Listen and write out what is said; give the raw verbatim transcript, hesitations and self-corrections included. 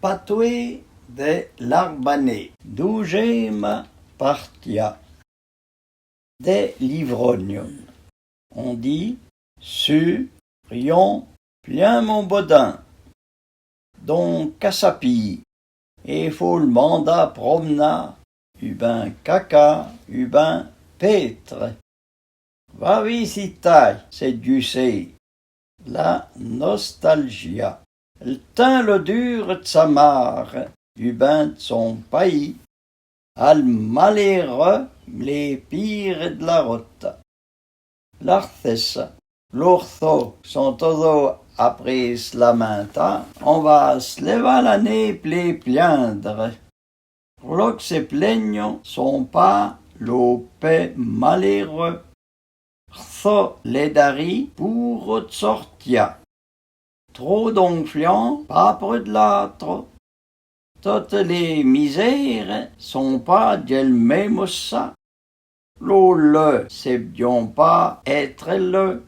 Patwé dè l'Arbané. Doujéma partia. Dè l'ivrognon. On di: su, rion, plin mon bodin. D'on cassapî, é fô l'mandâ promnâ, u bin cacâ, u bin pétre. Va visitâ, sè djussé. La nostalgia. L'tin l'odure d'sa mâre, u bin d'son payi. Al maléreu, l'é pire d'la rota. L'arthèssa. L'ortho son tozho apré s'lamintâ, on va s'lèvâ la né plé plindre. Rlo que se plègnon son pâ lo pè maléreu. Rtho l'è d'arî pouro d'sortia. Tro d'on flian, pâ preu d'l'âtro. Tote lé mizére son pâ djel mémo sâ. Lo leu se bdjon pâ étre leu.